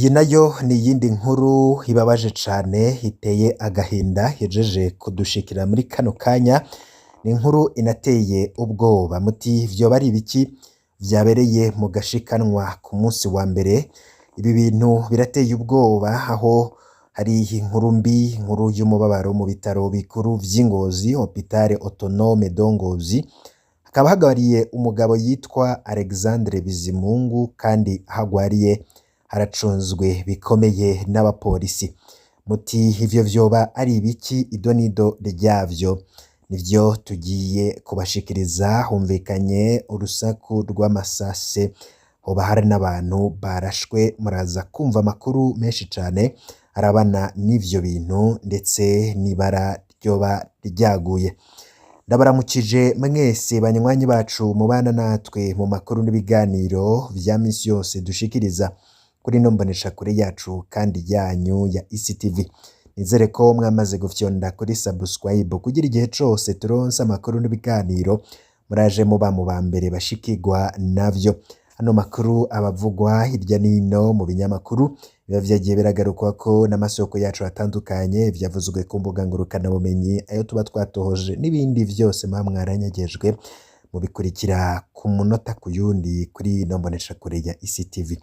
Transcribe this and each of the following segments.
Iyi nayo ni iyindi nkuru ibabaje cane, iteye agahinda, ihejeje kudushikira muri kano kanya. Ni inkuru inateye ubwoba. Muti vyoba ari ibiki vyabereye mu Gashikanwa ku munsi wa mbere? Ibi bintu birateye ubwoba, aho hari inkuru mbi, inkuru y'umubabaro mu bitaro bikuru vy'i Ngozi, Hôpital Autonome de Ngozi. Hakaba hagwariye umugabo yitwa Alexandre Bizimungu, kandi aho agwariye haracunzwe bikomeye n'abapolisi. Muti ivyo vyoba ari ibiki? Idonido ryavyo nivyo tugiye kubashikiriza. Humvikanye urusaku rw'amasase, hoba hari n'abantu barashwe. Muraza kumva amakuru menshi cane arabana n'ivyo bintu, ndetse n'ibara ryoba ryaguye. Ndabaramukije mwese banywanyi bacu mubana natwe mu makuru n'ibiganiro vya misi yose dushikiriza kuri ino mboneshakure yacu kandi yanyu ya ECTV. Nizere ko mwamaze gufyonda kuri subscribe kugira igihe cose turonse amakuru n'ibiganiro muraje muba mu ba mbere bashikirwa navyo. Ano makuru abavugwa hirya nino mu binyamakuru biba vyagiye biragarukwako n'amasoko yacu atandukanye, vyavuzwe ku mbuga ngurukanabumenyi, ayo tuba twatohoje n'ibindi vyose muba mwaranyagejwe, mubikurikira ku munota ku yundi kuri ino mboneshakure ya ECTV.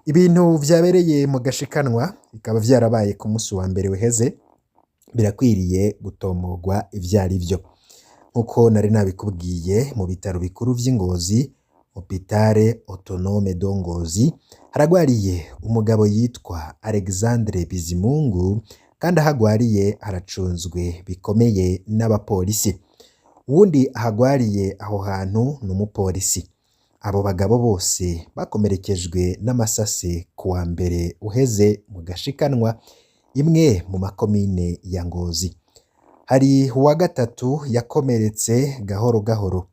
Ibintu vyabereye mu Gashikanwa bikaba vyarabaye ku munsi wa mbere uheze, birakwiriye gutomogwa ivyo ari vyo. Nkuko nari nabikubwiye, mu bitaro bikuru vy'i Ngozi, Hôpital Autonome de Ngozi, haragwariye umugabo yitwa Alexandre Bizimungu, kandi aho agwariye haracunzwe bikomeye n'abapolisi. Uwundi ahagwariye aho hantu ni umupolisi. Abo bagabo bose bakomerekejwe n'amasase ku wa mbere uheze mu Gashikanwa, imwe mu makomine ya Ngozi. Hari uwa gatatu yakomeretse gahoro gahoro,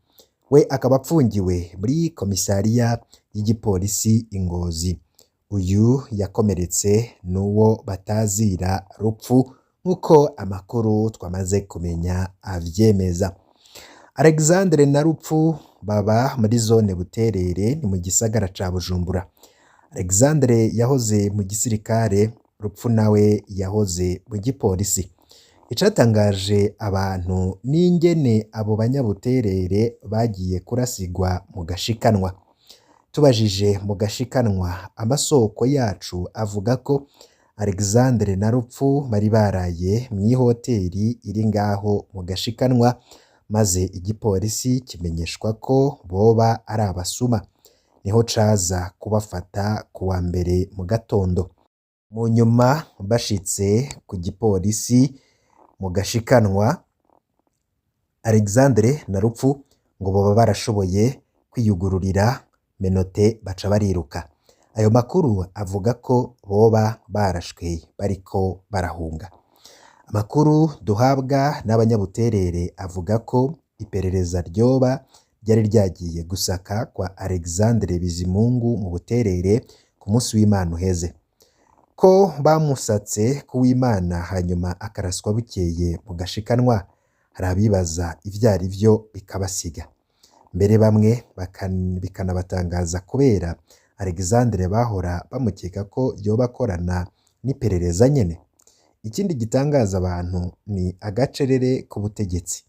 we akaba apfungiwe muri komisariya y'igipolisi i Ngozi. Uyu yakomeretse n'uwo batazira Rupfu, nk'uko amakuru twamaze kumenya avyemeza. Alexandre na Rupfu baba muri zone Buterere, ni mu gisagara ca Bujumbura. Alexandre yahoze mu gisirikare, Rupfu nawe yahoze mu gipolisi. Icatangaje abantu n'ingene abo banyabuterere bagiye kurasigwa mu Gashikanwa. Tubajije mu Gashikanwa, amasoko yacu avuga ko Alexandre na Rupfu bari baraye mw'ihoteri iri ngaho mu Gashikanwa, maze igipolisi kimenyeshwa ko boba ari abasuma. Niho caza kubafata ku wa mbere mu gatondo. Mu nyuma bashitse ku gipolisi mu Gashikanwa, Alexandre na Rupfu ngo boba barashoboye kwiyugururira menottes, baca bariruka. Ayo makuru avuga ko boba barashwe bariko barahunga. Amakuru duhabwa n'abanyabuterere avuga ko iperereza ryoba ryari ryagiye gusaka kwa Alexandre Bizimungu mu Buterere ku munsi w'Imana uheze. Ko bamusatse ku w'Imana, hanyuma akaraswa bukeye mu Gashikanwa, hari abibaza ivyo ari vyo bikabasiga. Mbere bamwe bikanabatangaza kubera Alexandre bahora bamukeka ko yoba akorana n'iperereza nyene. Ikindi gitangaza abantu ni agacerere k'ubutegetsi.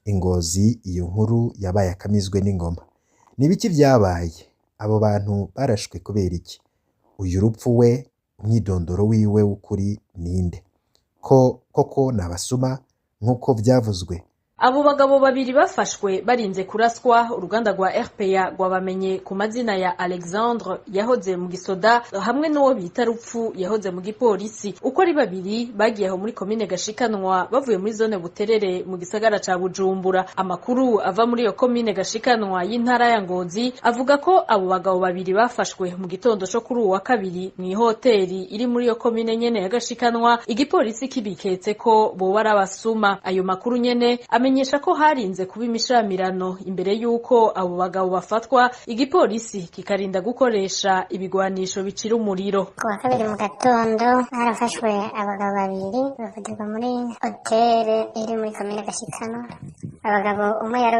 I Ngozi iyo nkuru yabaye akamizwe n'ingoma. Ni ibiki vyabaye? Abo bantu barashwe kubera iki? Uyu Rupfu we, umwidondoro wiwe w'ukuri ninde? Ko koko ni abasuma nk'uko vyavuzwe? Abo bagabo babiri bafashwe barinze kuraswa, uruganda rwa RPA rwabamenye ku mazina ya Alexandre yahoze mu gisoda hamwe n'uwo bita Rupfu yahoze mu gipolisi. Uko ari babiri bagiye aho muri komine Gashikanwa bavuye muri zone Buterere mu gisagara ca Bujumbura. Amakuru ava muri iyo komine Gashikanwa y'intara ya Ngozi avuga ko abo bagabo babiri bafashwe mu gitondo co kuri uwu wa kabiri mw'ihoteri iri muri iyo komine nyene ya Gashikanwa, igipolisi kibiketse ko boba ari abasuma. Ayo makuru nyene amenyesha ko harinze kuba imishamirano imbere y'uko abo bagabo bafatwa, igipolisi kikarinda gukoresha ibigwanisho bicira umuriro. Ku wa kabiri mu gatondo harafashwe abagabo babiri, bafatirwa muri hoteli iri muri komine Gashikanwa. Abagabo, umwe yari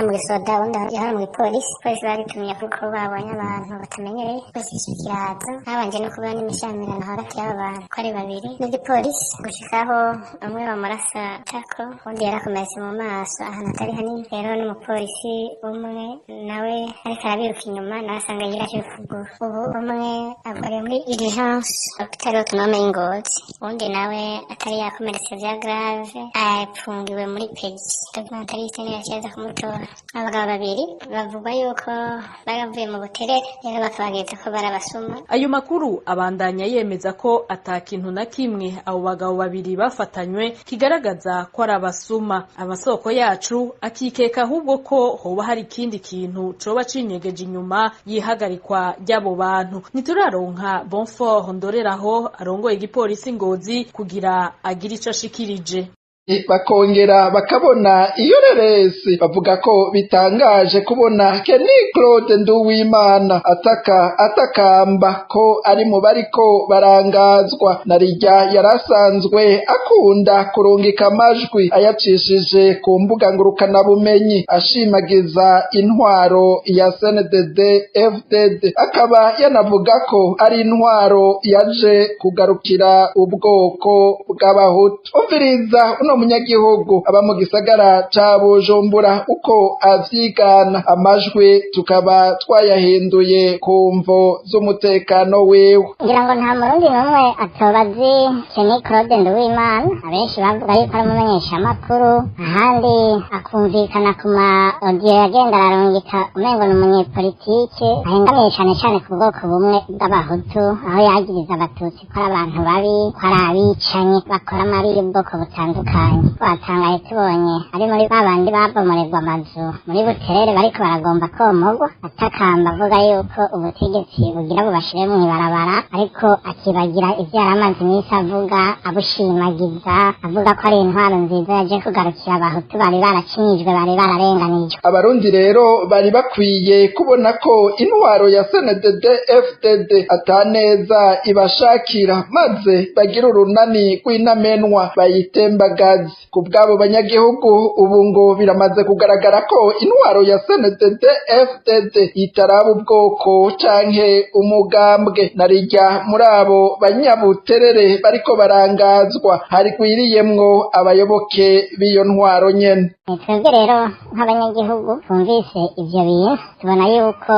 mu gisoda, uwundi yari mu gipolisi. Polisi babitumye kuko babonye abantu batamenyereye. Polisi kiraza, habanje no kuba n'imishamirano hagati y'abo bantu ko ari babiri n'igipolisi, gushikaho umwe bamurasa tako, uwundi yarakomeretse mu maso ahantu atari hanini. Rero n'umupolisi umwe nawe ariko arabiruka inyuma, nawe asanga yirashe ukuguru. Ubu umwe agwariye muri urgence hôpital autonome y'Ingozi, uwundi nawe atari yakomeretse vya grave apfungiwe muri PEGI. Documentaliste niyo yaciye aza kumutora. Abagabo babiri bavugwa yuko bari bavuye mu Buterere, rero bakabageza ko barabasuma. Ayo makuru abandanya yemeza ko ata kintu na kimwe abo bagabo babiri bafatanywe kigaragaza ko ari abasuma. Amasoko yacu akikeka ahubwo ko hoba hari ikindi kintu coba cinyegeje inyuma y'ihagarikwa ry'abo bantu. Ntituraronka Bonfort Ndoreraho arongoye igipolisi Ngozi kugira agire ico ashikirije. Bakongera bakabona iyo reresi, bavuga ko bitangaje kubona Kenny Claude Nduwimana ataka atakamba ko ari mu bariko barangazwa, na rirya yarasanzwe akunda kurungika amajwi ayacishije ku mbuga ngurukanabumenyi ashimagiza intwaro ya CNDD FDD, akaba yanavuga ko ari intwaro yaje kugarukira ubwoko bw'Abahutu. Umviriza uno munyagihugu aba mu gisagara ca Bujumbura uko avyigana, amajwi tukaba twayahinduye ku mvo z'umutekano wiwe. Ngira ngo nta Murundi n'umwe atoba azi Kenny Claude Nduwimana. Abenshi bavuga yuko ari umumenyeshamakuru, ahandi akumvikana ku ma audio yagenda ararungika umengo ni umunyepolitike ahengamiye cane cane ku bwoko bumwe bw'Abahutu, aho yagiriza Abatutsi ko ari abantu babi, ko ari abicanyi bakora amabi y'ubwoko butandukanye. Twatangaye tubonye ari muri ba bandi babomorerwa amazu muri Buterere, bariko baragomba komogwa, atakamba avuga yuko ubutegetsi bugira bubashire mw'ibarabara, ariko akibagira ivyo yari amaze iminsi avuga abushimagiza, avuga ko ari intwaro nziza yaje kugarukira Abahutu bari baracinyijwe, bari bararenganijwe. Abarundi rero bari bakwiye kubona ko intwaro ya CNDD FDD ataneza ibashakira, maze bagira urunani rw'intamenwa bayitembagaze. Ku bw'abo banyagihugu, ubu ngo biramaze kugaragara ko intwaro ya CNDD FDD itaraba ubwoko canke umugambwe, na rirya muri abo banyabuterere bariko barangazwa harigwiriyemwo abayoboke b'iyo ntwaro nyene. Twebwe rero nk'abanyagihugu twumvise ivyo bintu, tubona yuko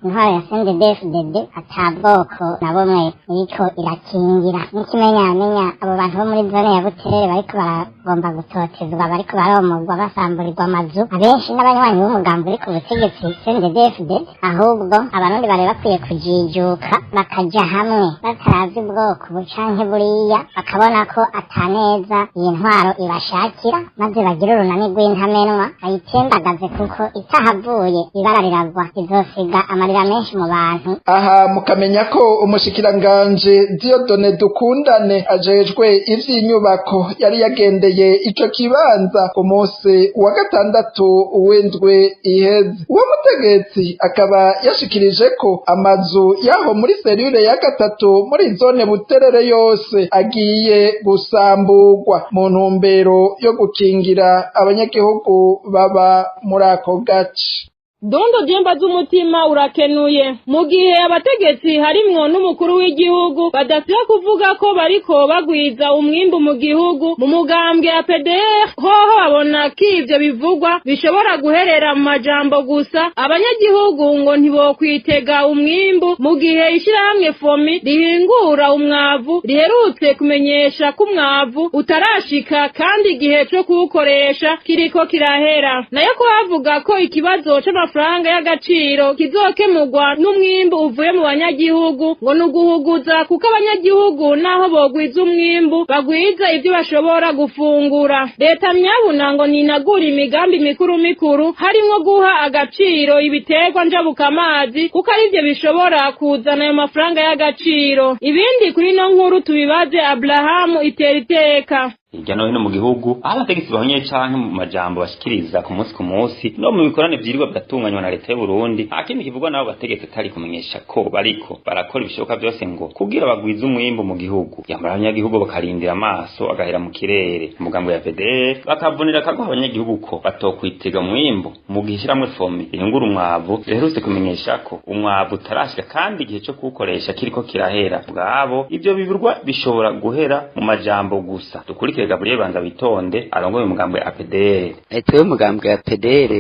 intwaro ya CNDD-FDD ata bwoko na bumwe iriko irakingira. N'ikimenyamenya, abo bantu bo muri zone ya Buterere bariko baragomba gutotezwa, bariko baromogwa, basamburirwa amazu, abenshi n'abanywanyi b'umugambi uri ku butegetsi CNDD-FDD. Ahubwo Abarundi bari bakwiye kujijuka, bakaja hamwe bataravye ubwoko bu canke buriya, bakabona ko ataneza iyi ntwaro ibashakira, maze bagire urunani rw'intamenwa bayitembagaze, kuko itahavuye ibara riragwa, izosiga amarira menshi mu bantu. Aha mukamenya ko umushikiranganje Dieudonné Dukundane ajejwe ivy'inyubako yari yagendeye ico kibanza ku munsi wa gatandatu w'indwi iheze. Uwo mutegetsi akaba yashikirije ko amazu yaho muri cellule ya gatatu muri zone Buterere yose agiye gusamburwa mu ntumbero yo gukingira abanyagihugu baba muri ako gace. Dondo jemba z'umutima, urakenuye. Mu gihe abategetsi harimwo n'umukuru w'igihugu badasiba kuvuga ko bariko bagwiza umwimbu mu gihugu, mu mugambwe ya PDR hoho babona ko ivyo bivugwa bishobora guherera mu majambo gusa. Abanyagihugu ngo ntibokwitega umwimbu mu gihe ishirahamwe FOMI rihingura umwavu riherutse kumenyesha ko umwavu utarashika kandi igihe co kuwukoresha kiriko kirahera. Nayo ko bavuga ko ikibazo c'amafaranga y'agaciro kizokemurwa n'umwimbu uvuye mu banyagihugu, ngo ni uguhuguza, kuko abanyagihugu naho bogwiza umwimbu bagwiza ivyo bashobora gufungura. Leta myabuna ngo ninagura imigambi mikuru mikuru, harimwo guha agaciro ibiterwa njabukamazi, kuko arivyo bishobora kuzana ayo mafaranga y'agaciro. Ibindi kuri ino nkuru tubibaze Abrahamu Iteriteka. Hirya no hino mu gihugu, aho abategetsi bahonye canke mu majambo bashikiriza ku munsi ku munsi no mu bikorane vyirirwa biratunganywa na leta y'u Burundi, nta kindi kivugwa n'abo bategetsi atari kumenyesha ko bariko barakora ibishoboka vyose ngo kugira bagwize umwimbu mu gihugu. Yamara abanyagihugu bakarindira amaso agahera mu kirere. Umugambo ya PDR bakavunira akagohe abanyagihugu ko batokwitega umwimbu mu gihe ishiramwe FOMI rihingura umwavu riherutse kumenyesha ko umwavu utarashika kandi igihe co kuwukoresha kiriko kirahera. Bwabo ivyo biburwa bishobora guhera mu majambo gusa. Dukurikire Gabriel Banza Witonde arongoye umugambo ya APDR. Twebwe umugambo ya PDR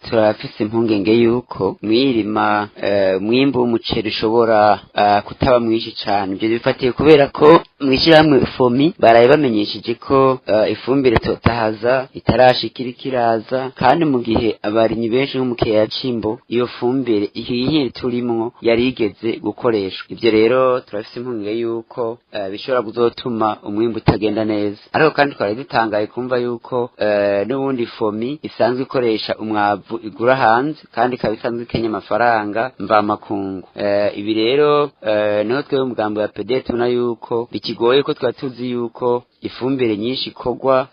turafise impungenge yuko mwirima umwimbu w'umuceri ushobora kutaba mwinshi cane. Ivyo bifatiye kubera ko mw'ishirahamwe FOMI baraye bamenyesheje ko ifumbire totahaza itarashikira ikiraza, kandi mu gihe abarimyi benshi nko mu kiyaya c'Imbo iyo fumbire ihiye turimwo yari igeze gukoreshwa. Ivyo rero turafise impungenge yuko bishobora kuzotuma umwimbu utagenda neza. Ariko kandi twari dutangaye kumva yuko n'ubundi FOMI isanzwe ikoresha umwavu igura hanze, kandi ikaba isanzwe ikenya amafaranga mvamakungu. Ibi rero niho twebwe umugambo wa PD tubona yuko bikigoye, ko twari tuzi yuko ifumbire nyinshi ikorwa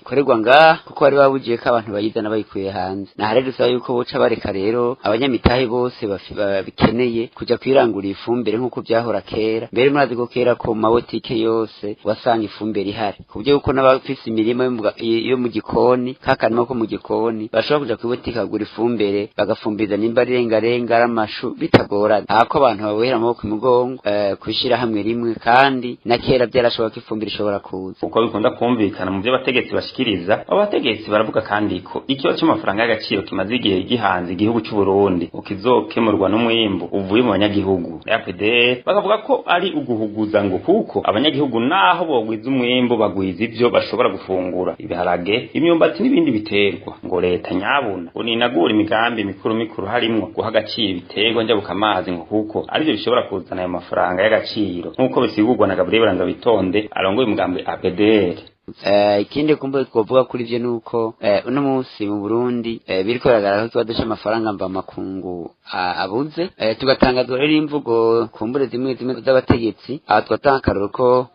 ikorerwa ngaha, kuko bari babugiye ko abantu bayizana bayikuye hanze. Naha rero dusaba yuko boca bareka rero abanyamitahe bose babikeneye kuja kwirangura ifumbire nk'uko vyahora kera. Mbere murazi ko kera ko mu mabotike yose wasanga ifumbire ihari, ku buryo yuko n'abafise imirima yo mu gikoni, kakanima ko mu gikoni, bashobora kuja kw'ibotike bakagura ifumbire bagafumbiza nimba ari irengarenga, ari amashu, bitagoranye. Aha ko abantu babohera amaboko imugongo kw'ishirahamwe rimwe, kandi na kera vyarashoboka ko ifumbire ishobora kuza. Uko bikunda kumvikana mu byo abategetsi bashikiriza, abo bategetsi baravuga kandi ko ikibazo c'amafaranga y'agaciro kimaze igihe gihanze igihugu c'u Burundi ukizokemurwa n'umwimbu uvuye mu banyagihugu. APDR bakavuga ko ari uguhuguza ngo kuko abanyagihugu naho bogwiza umwimbu bagwiza ivyo bashobora gufungura, ibiharage, imyumbati n'ibindi biterwa. Ngo leta nyabuna ngo ninagura imigambi mikuru mikuru harimwo guha agaciro ibiterwa njabukamazi ngo kuko arivyo bishobora kuzana ayo mafaranga y'agaciro, nk'uko bisigurwa na Gabriel Banza Witonde arongoye umugambi APDR. Ikindi kumbe twovuga kuri ivyo nuko uno munsi mu Burundi biriko biragaragara ko ikibazo c'amafaranga mvamakungu abuze. Tugatangazwa rero imvugo kumbure zimwe zimwe z'abategetsi. Aha tugatanga akarorero ko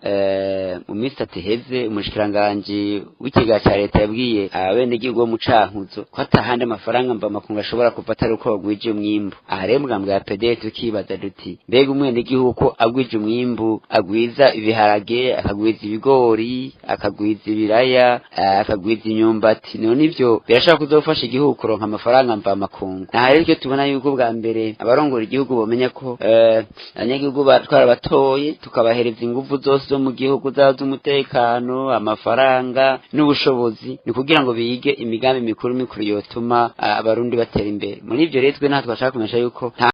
mu minsi itatu iheze umushikiranganji w'ikigega ca leta yabwiye abenegihugu bo mu Cankuzo ko atahandi amafaranga mvamakungu ashobora kuva atari uko bagwije umwimbu. Aha rero umugambi wa PD tukibaza duti mbega umwenegihugu ko agwije umwimbu, agwiza ibiharage, akagwiza ibigori, akagwiza ibiraya, akagwiza imyumbati, none ivyo birashobora kuzofasha igihugu kuronka amafaranga mvamakungu? Aha rero icyo tubona yuko bwa mbere abarongora igihugu bomenya ko abanyagihugu twarabatoye, tukabahereza inguvu zose zo mu gihugu, zaba z'umutekano, amafaranga n'ubushobozi, ni kugira ngo bige imigambi mikuru mikuru yotuma abarundi batera imbere. Muri ivyo rero twe nta twashaka kumenyesha yuko nta